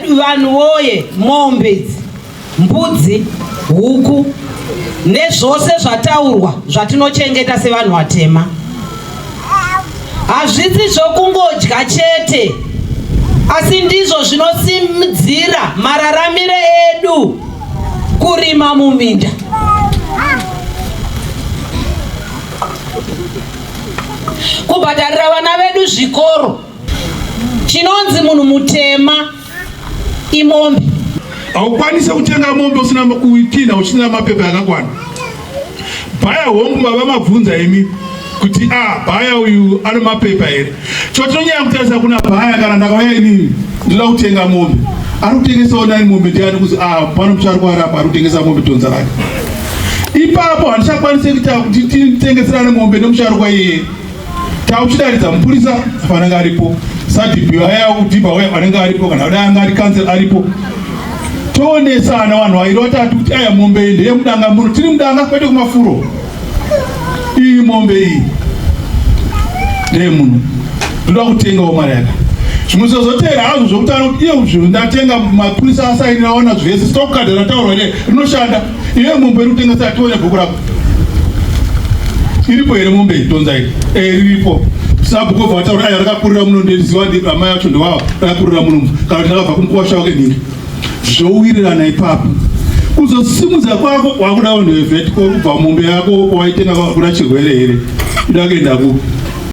Vanhu vanhu woye, mombe idzi, mbudzi, huku nezvose zvataurwa zvatinochengeta sevanhu vatema hazvisi zvokungodya chete, asi ndizvo zvinosimudzira mararamire edu, kurima muminda, kubhadharira vana vedu zvikoro. Chinonzi munhu mutema imombe. Haukwanise kutenga mombe usina kuitina usina mapepa akakwana. Bhaya hongu mava mabvunza imi kuti a ah, bhaya uyu ane mapepa here. Chotinonyanya kutarisa kuna bhaya, kana ndakauya inini ndoda kutenga mombe, ari kutengesawo nani mombe ndiani? Kuzi a ah, pano mucharwara apa ari kutengesa mombe dhonza rake ipapo, handichakwanise kuita kuti titengeserane mombe nemusharukwa iyeye. Tauchidaridza mupurisa anenge aripo, sadhibhi aya kudhibha uya anenge aripo, kana kudai anga ari council aripo, toonesana vanhu vairi vatatu kuti aya mombe iyi ndeyemudanga muno, tiri mudanga kwete kumafuro. Iyi mombe iyi ndeyemuno, ndoda kutengawo mari yaka. Zvimwe zvozoteera hazvo zvokutaura kuti iye zvinhu ndatenga, mapurisa asainira, aona zvese, stock card rataurwa ine rinoshanda. Iye mombe iri kutengesa, tione bhuku rako iripo here mombe iyi, tonza iri eh, riripo. Sabhuku obva ataura, aya rakakurira muno, ndiziva amai acho ndewava, rakakurira muno, kana kuti ndakabva kumukwasha wake nhingi. Zvowirirana ipapo. Kuzosimudza kwako wakuda vanhu vevet, kubva mombe yako waitenga kuda chirwere here, ida kuenda kupi?